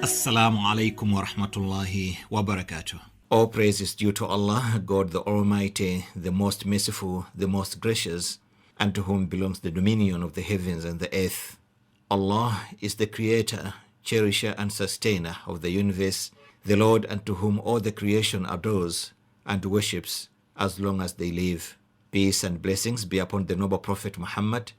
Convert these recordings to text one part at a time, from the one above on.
Assalamu alaikum wa rahmatullahi wa barakatuh. All praise is due to Allah, God the Almighty, the most merciful, the most gracious, and to whom belongs the dominion of the heavens and the earth. Allah is the creator, cherisher, and sustainer of the universe, the Lord unto whom all the creation adores and worships as long as they live. Peace and blessings be upon the noble Prophet Muhammad,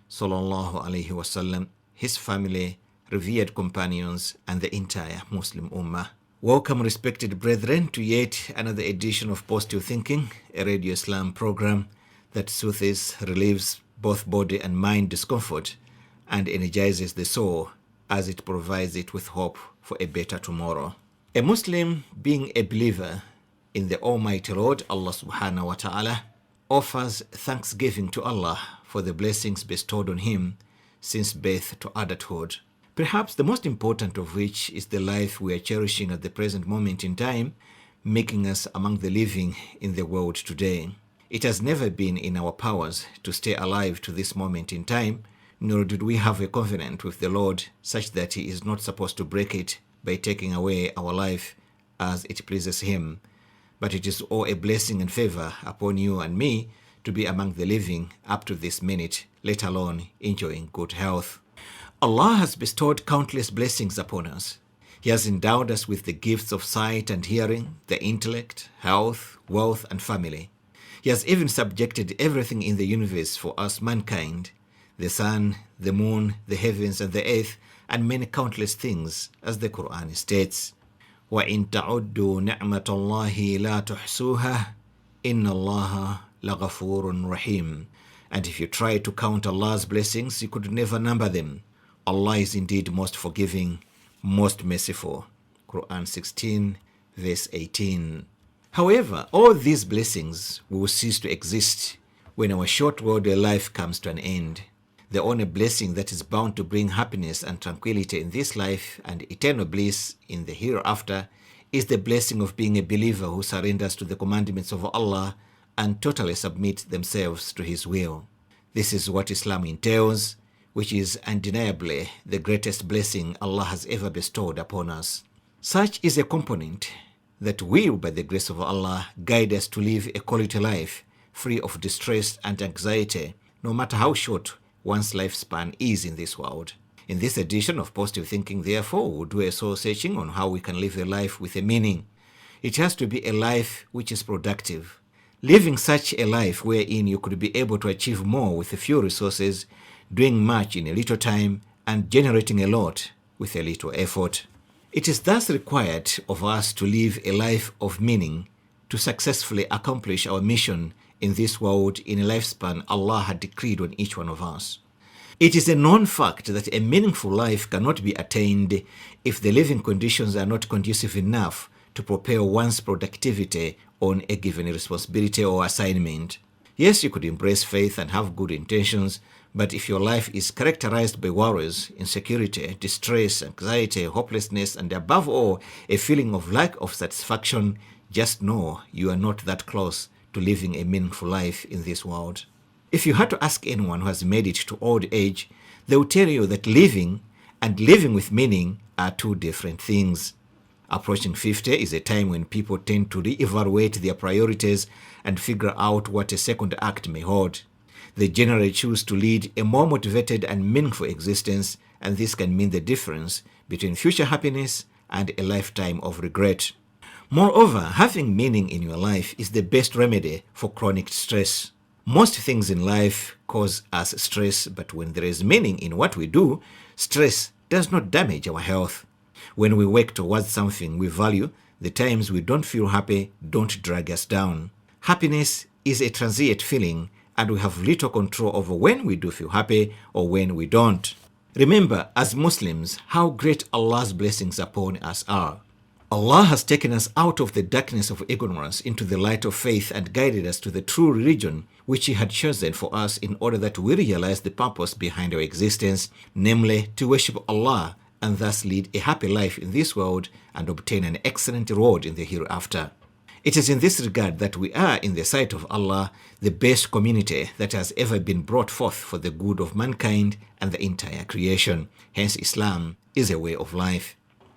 sallallahu alaihi wasallam, his family, revered companions, and the entire Muslim Ummah. Welcome, respected brethren, to yet another edition of Positive Thinking, a Radio Islam program that soothes, relieves both body and mind discomfort, and energizes the soul as it provides it with hope for a better tomorrow. A Muslim, being a believer in the Almighty Lord, Allah subhanahu wa ta'ala, offers thanksgiving to Allah for the blessings bestowed on him since birth to adulthood. Perhaps the most important of which is the life we are cherishing at the present moment in time, making us among the living in the world today. It has never been in our powers to stay alive to this moment in time, nor did we have a covenant with the Lord such that he is not supposed to break it by taking away our life as it pleases him. But it is all a blessing and favor upon you and me to be among the living up to this minute, let alone enjoying good health. Allah has bestowed countless blessings upon us. He has endowed us with the gifts of sight and hearing, the intellect, health, wealth, and family. He has even subjected everything in the universe for us mankind, the sun, the moon, the heavens, and the earth, and many countless things, as the Quran states, وَإِن تَعُدُّوا نِعْمَةَ اللَّهِ لَا تُحْصُوهَا إِنَّ اللَّهَ لَغَفُورٌ رَحِيمٌ. And if you try to count Allah's blessings, you could never number them. Allah is indeed most forgiving, most merciful. Quran 16, verse 18. However, all these blessings will cease to exist when our short worldly life comes to an end. The only blessing that is bound to bring happiness and tranquility in this life and eternal bliss in the hereafter is the blessing of being a believer who surrenders to the commandments of Allah and totally submit themselves to his will. This is what Islam entails, which is undeniably the greatest blessing Allah has ever bestowed upon us. Such is a component that will, by the grace of Allah, guide us to live a quality life free of distress and anxiety, no matter how short one's lifespan is in this world. In this edition of Positive Thinking, therefore, we'll do a soul searching on how we can live a life with a meaning. It has to be a life which is productive. Living such a life wherein you could be able to achieve more with a few resources, doing much in a little time, and generating a lot with a little effort. It is thus required of us to live a life of meaning to successfully accomplish our mission in this world in a lifespan Allah had decreed on each one of us. It is a known fact that a meaningful life cannot be attained if the living conditions are not conducive enough to propel one's productivity on a given responsibility or assignment. Yes, you could embrace faith and have good intentions, but if your life is characterized by worries, insecurity, distress, anxiety, hopelessness, and above all, a feeling of lack of satisfaction, just know you are not that close to living a meaningful life in this world. If you had to ask anyone who has made it to old age, they will tell you that living and living with meaning are two different things. Approaching 50 is a time when people tend to re-evaluate their priorities and figure out what a second act may hold. They generally choose to lead a more motivated and meaningful existence, and this can mean the difference between future happiness and a lifetime of regret. Moreover, having meaning in your life is the best remedy for chronic stress. Most things in life cause us stress, but when there is meaning in what we do, stress does not damage our health. When we work towards something we value, the times we don't feel happy don't drag us down. Happiness is a transient feeling, and we have little control over when we do feel happy or when we don't. Remember, as Muslims, how great Allah's blessings upon us are. Allah has taken us out of the darkness of ignorance into the light of faith and guided us to the true religion which He had chosen for us in order that we realize the purpose behind our existence, namely to worship Allah and thus lead a happy life in this world and obtain an excellent reward in the hereafter. It is in this regard that we are, in the sight of Allah, the best community that has ever been brought forth for the good of mankind and the entire creation. Hence, Islam is a way of life.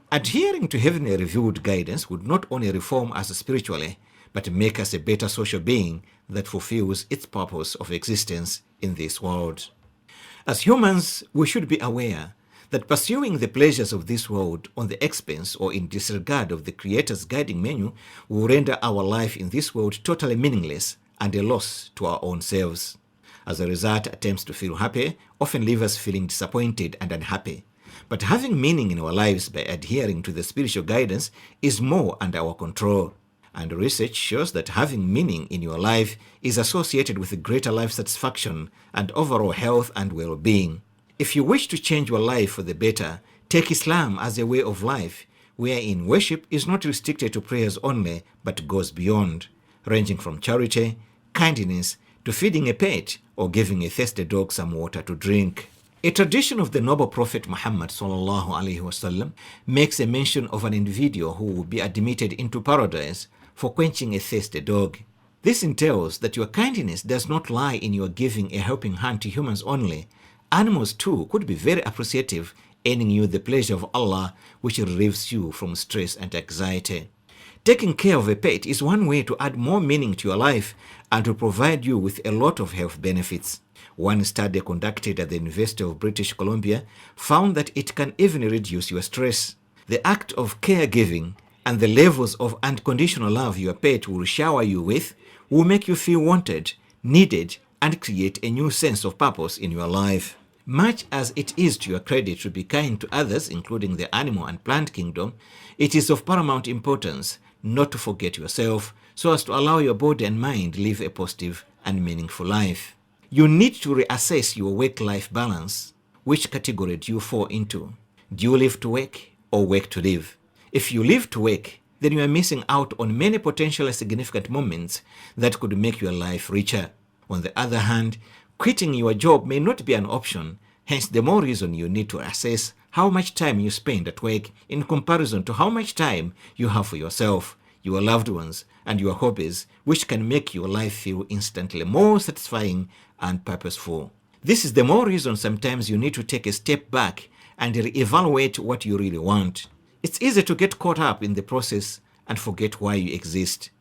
Adhering to heavenly revealed guidance would not only reform us spiritually, but make us a better social being that fulfills its purpose of existence in this world. As humans, we should be aware that pursuing the pleasures of this world on the expense or in disregard of the Creator's guiding menu will render our life in this world totally meaningless and a loss to our own selves. As a result, attempts to feel happy often leave us feeling disappointed and unhappy. But having meaning in our lives by adhering to the spiritual guidance is more under our control. And research shows that having meaning in your life is associated with greater life satisfaction and overall health and well-being. If you wish to change your life for the better, take Islam as a way of life, wherein worship is not restricted to prayers only, but goes beyond, ranging from charity, kindness, to feeding a pet or giving a thirsty dog some water to drink. A tradition of the noble Prophet Muhammad ﷺ makes a mention of an individual who will be admitted into paradise for quenching a thirsty dog. This entails that your kindness does not lie in your giving a helping hand to humans only. Animals too could be very appreciative, earning you the pleasure of Allah, which relieves you from stress and anxiety. Taking care of a pet is one way to add more meaning to your life and to provide you with a lot of health benefits. One study conducted at the University of British Columbia found that it can even reduce your stress. The act of caregiving and the levels of unconditional love your pet will shower you with will make you feel wanted, needed, and create a new sense of purpose in your life. Much as it is to your credit to be kind to others, including the animal and plant kingdom, it is of paramount importance not to forget yourself so as to allow your body and mind live a positive and meaningful life. You need to reassess your work-life balance. Which category do you fall into? Do you live to work or work to live? If you live to work, then you are missing out on many potentially significant moments that could make your life richer. On the other hand, quitting your job may not be an option, hence the more reason you need to assess how much time you spend at work in comparison to how much time you have for yourself, your loved ones, and your hobbies, which can make your life feel instantly more satisfying and purposeful. This is the more reason sometimes you need to take a step back and reevaluate what you really want. It's easy to get caught up in the process and forget why you exist.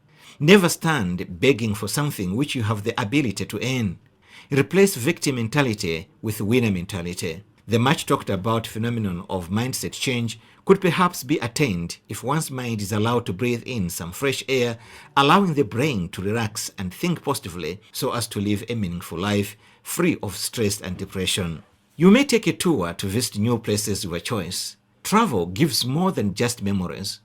Never stand begging for something which you have the ability to earn. Replace victim mentality with winner mentality. The much talked about phenomenon of mindset change could perhaps be attained if one's mind is allowed to breathe in some fresh air, allowing the brain to relax and think positively so as to live a meaningful life free of stress and depression. You may take a tour to visit new places of your choice. Travel gives more than just memories.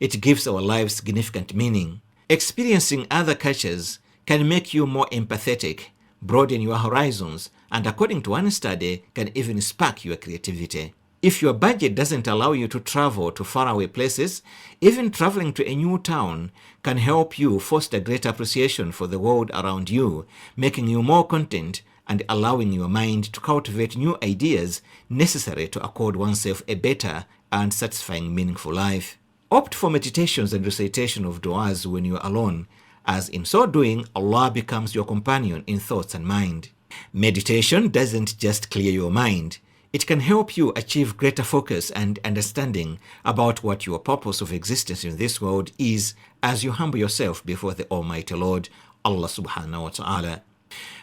It gives our lives significant meaning. Experiencing other cultures can make you more empathetic, broaden your horizons, and according to one study, can even spark your creativity. If your budget doesn't allow you to travel to faraway places, even traveling to a new town can help you foster greater appreciation for the world around you, making you more content and allowing your mind to cultivate new ideas necessary to accord oneself a better and satisfying meaningful life. Opt for meditations and recitation of du'as when you are alone, as in so doing, Allah becomes your companion in thoughts and mind. Meditation doesn't just clear your mind. It can help you achieve greater focus and understanding about what your purpose of existence in this world is as you humble yourself before the Almighty Lord, Allah subhanahu wa ta'ala.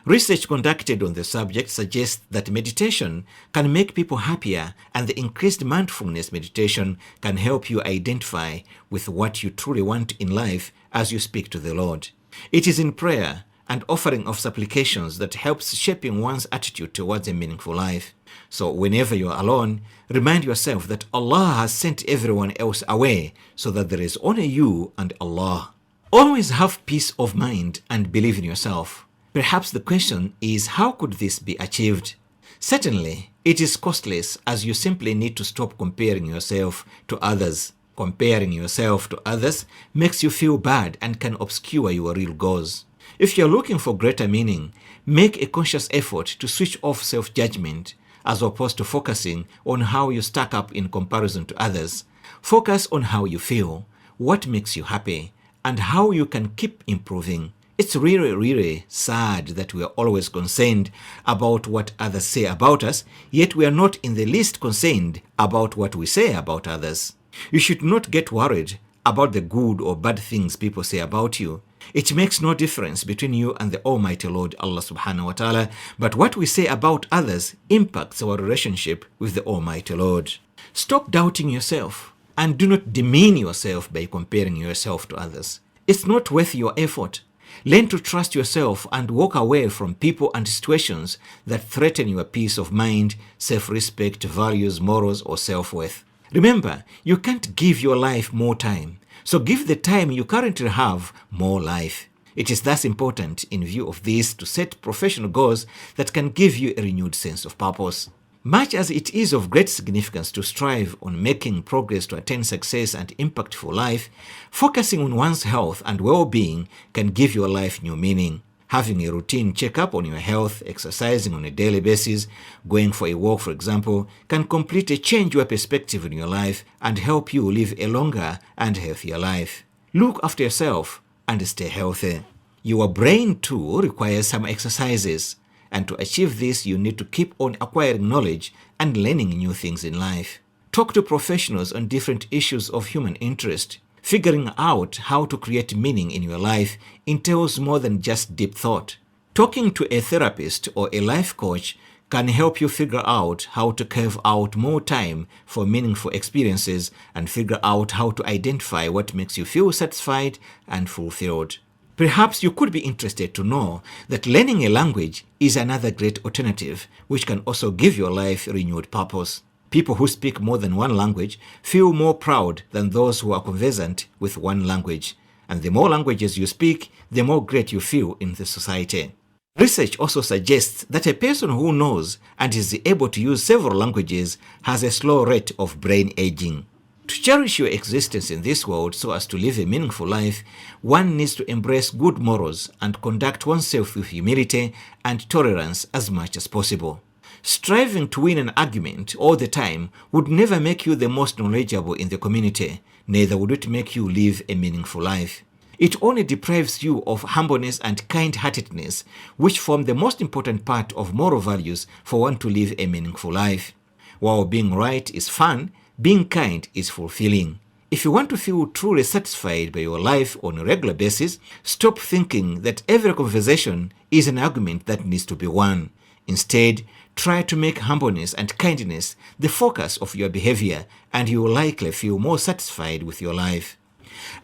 Research conducted on the subject suggests that meditation can make people happier, and the increased mindfulness meditation can help you identify with what you truly want in life as you speak to the Lord. It is in prayer and offering of supplications that helps shaping one's attitude towards a meaningful life. So whenever you are alone, remind yourself that Allah has sent everyone else away so that there is only you and Allah. Always have peace of mind and believe in yourself. Perhaps the question is, how could this be achieved? Certainly, it is costless, as you simply need to stop comparing yourself to others. Comparing yourself to others makes you feel bad and can obscure your real goals. If you're looking for greater meaning, make a conscious effort to switch off self-judgment as opposed to focusing on how you stack up in comparison to others. Focus on how you feel, what makes you happy, and how you can keep improving. It's really sad that we are always concerned about what others say about us, yet we are not in the least concerned about what we say about others. You should not get worried about the good or bad things people say about you. It makes no difference between you and the Almighty Lord Allah subhanahu wa ta'ala, but what we say about others impacts our relationship with the Almighty Lord. Stop doubting yourself and do not demean yourself by comparing yourself to others. It's not worth your effort. Learn to trust yourself and walk away from people and situations that threaten your peace of mind, self-respect, values, morals, or self-worth. Remember, you can't give your life more time, so give the time you currently have more life. It is thus important, in view of this, to set professional goals that can give you a renewed sense of purpose. Much as it is of great significance to strive on making progress to attain success and impactful life, focusing on one's health and well-being can give your life new meaning. Having a routine checkup on your health, exercising on a daily basis, going for a walk, for example, can completely change your perspective in your life and help you live a longer and healthier life. Look after yourself and stay healthy. Your brain too requires some exercises, and to achieve this, you need to keep on acquiring knowledge and learning new things in life. Talk to professionals on different issues of human interest. Figuring out how to create meaning in your life entails more than just deep thought. Talking to a therapist or a life coach can help you figure out how to carve out more time for meaningful experiences and figure out how to identify what makes you feel satisfied and fulfilled. Perhaps you could be interested to know that learning a language is another great alternative which can also give your life renewed purpose. People who speak more than one language feel more proud than those who are conversant with one language. And the more languages you speak, the more great you feel in the society. Research also suggests that a person who knows and is able to use several languages has a slow rate of brain aging. To cherish your existence in this world so as to live a meaningful life, one needs to embrace good morals and conduct oneself with humility and tolerance as much as possible. Striving to win an argument all the time would never make you the most knowledgeable in the community, neither would it make you live a meaningful life. It only deprives you of humbleness and kind-heartedness, which form the most important part of moral values for one to live a meaningful life. While being right is fun, being kind is fulfilling. If you want to feel truly satisfied by your life on a regular basis, stop thinking that every conversation is an argument that needs to be won. Instead, try to make humbleness and kindness the focus of your behavior, and you will likely feel more satisfied with your life.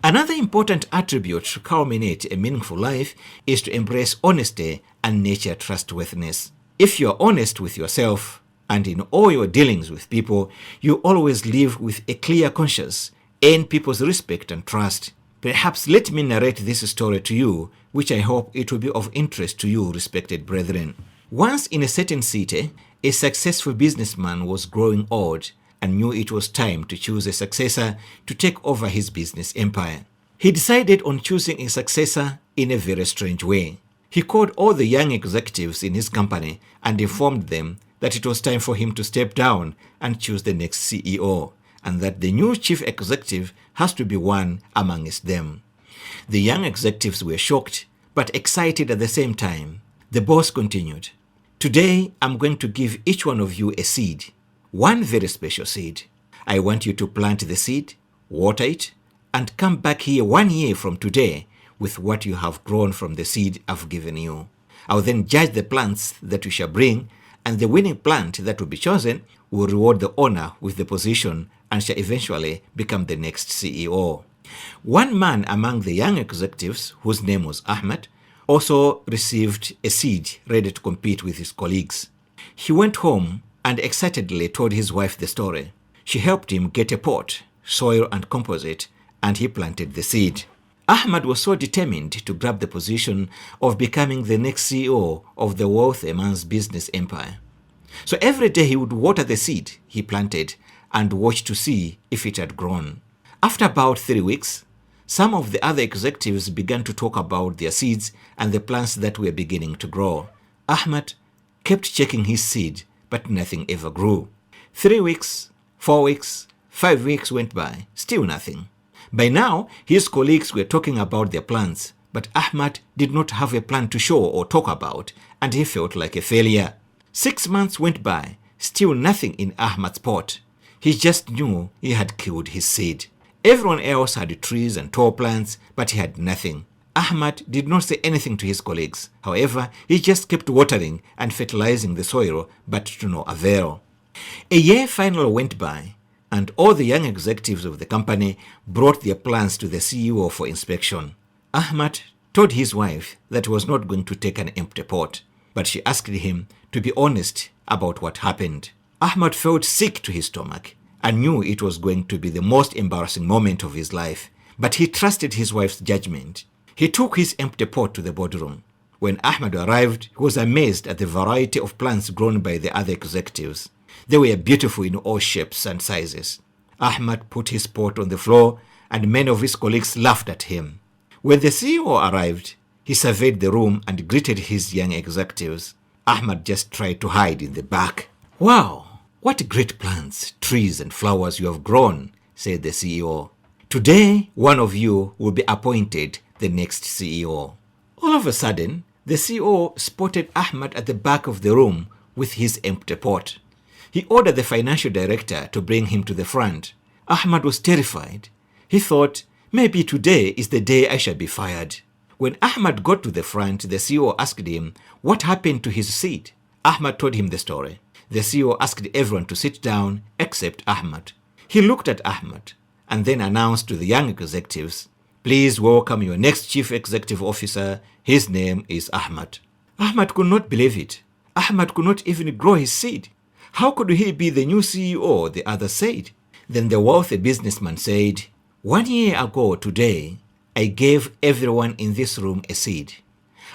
Another important attribute to culminate a meaningful life is to embrace honesty and nurture trustworthiness. If you are honest with yourself and in all your dealings with people, you always live with a clear conscience, earn people's respect and trust. Perhaps let me narrate this story to you, which I hope it will be of interest to you, respected brethren. Once in a certain city, a successful businessman was growing old and knew it was time to choose a successor to take over his business empire. He decided on choosing a successor in a very strange way. He called all the young executives in his company and informed them that it was time for him to step down and choose the next CEO, and that the new chief executive has to be one amongst them. The young executives were shocked, but excited at the same time. The boss continued, "Today, I'm going to give each one of you a seed, one very special seed. I want you to plant the seed, water it, and come back here 1 year from today with what you have grown from the seed I've given you. I'll then judge the plants that you shall bring, and the winning plant that will be chosen will reward the owner with the position and shall eventually become the next CEO." One man among the young executives, whose name was Ahmed, also received a seed ready to compete with his colleagues. He went home and excitedly told his wife the story. She helped him get a pot, soil and composite, and he planted the seed. Ahmad was so determined to grab the position of becoming the next CEO of the wealthy man's business empire. So every day he would water the seed he planted and watch to see if it had grown. After about 3 weeks, some of the other executives began to talk about their seeds and the plants that were beginning to grow. Ahmad kept checking his seed, but nothing ever grew. 3 weeks, 4 weeks, 5 weeks went by, still nothing. By now, his colleagues were talking about their plans, but Ahmad did not have a plan to show or talk about, and he felt like a failure. 6 months went by, still nothing in Ahmad's pot. He just knew he had killed his seed. Everyone else had trees and tall plants, but he had nothing. Ahmad did not say anything to his colleagues. However, he just kept watering and fertilizing the soil, but to no avail. A year finally went by, and all the young executives of the company brought their plans to the CEO for inspection. Ahmad told his wife that he was not going to take an empty pot, but she asked him to be honest about what happened. Ahmad felt sick to his stomach and knew it was going to be the most embarrassing moment of his life, but he trusted his wife's judgment. He took his empty pot to the boardroom. When Ahmad arrived, he was amazed at the variety of plants grown by the other executives. They were beautiful in all shapes and sizes. Ahmad put his pot on the floor, and many of his colleagues laughed at him. When the CEO arrived, he surveyed the room and greeted his young executives. Ahmad just tried to hide in the back. "Wow, what great plants, trees, and flowers you have grown," said the CEO. "Today, one of you will be appointed the next CEO." All of a sudden, the CEO spotted Ahmad at the back of the room with his empty pot. He ordered the financial director to bring him to the front. Ahmad was terrified. He thought, maybe today is the day I shall be fired. When Ahmad got to the front, the CEO asked him what happened to his seed. Ahmad told him the story. The CEO asked everyone to sit down except Ahmad. He looked at Ahmad and then announced to the young executives, "Please welcome your next chief executive officer. His name is Ahmad." Ahmad could not believe it. Ahmad could not even grow his seed. How could he be the new CEO? The other said. Then the wealthy businessman said, "1 year ago today, I gave everyone in this room a seed.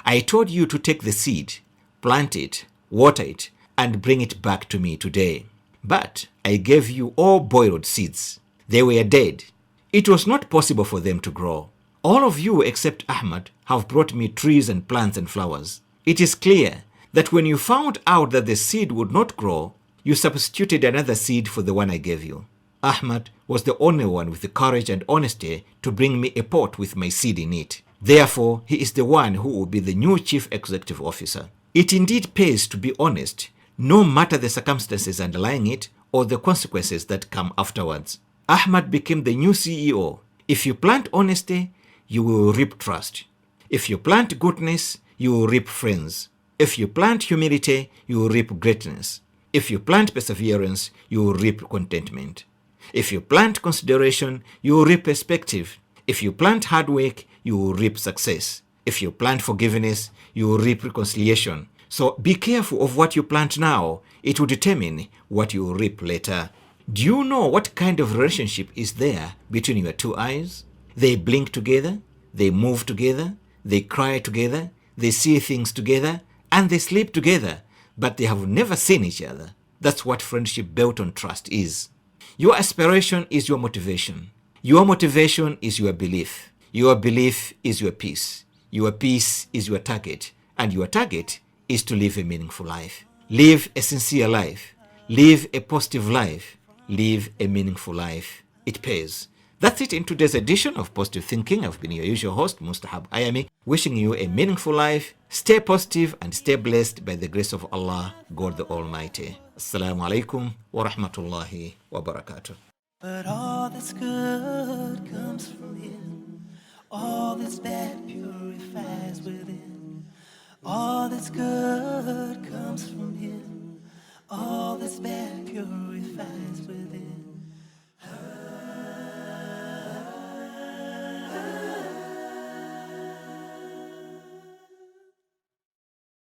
I told you to take the seed, plant it, water it, and bring it back to me today. But I gave you all boiled seeds. They were dead. It was not possible for them to grow. All of you except Ahmad have brought me trees and plants and flowers. It is clear that when you found out that the seed would not grow, you substituted another seed for the one I gave you. Ahmad was the only one with the courage and honesty to bring me a pot with my seed in it. Therefore, he is the one who will be the new chief executive officer." It indeed pays to be honest, no matter the circumstances underlying it or the consequences that come afterwards. Ahmad became the new CEO. If you plant honesty, you will reap trust. If you plant goodness, you will reap friends. If you plant humility, you will reap greatness. If you plant perseverance, you will reap contentment. If you plant consideration, you will reap perspective. If you plant hard work, you will reap success. If you plant forgiveness, you will reap reconciliation. So be careful of what you plant now. It will determine what you will reap later. Do you know what kind of relationship is there between your two eyes? They blink together, they move together, they cry together, they see things together, and they sleep together, but they have never seen each other. That's what friendship built on trust is. Your aspiration is your motivation. Your motivation is your belief. Your belief is your peace. Your peace is your target. And your target is to live a meaningful life. Live a sincere life. Live a positive life. Live a meaningful life. It pays. That's it in today's edition of Positive Thinking. I've been your usual host, Mustahab Ayami, wishing you a meaningful life. Stay positive and stay blessed by the grace of Allah, God the Almighty. Assalamu alaikum wa rahmatullahi wa barakatuh. But all that's good comes from Him. All that's bad purifies within. All that's good comes from Him. All that's bad purifies within.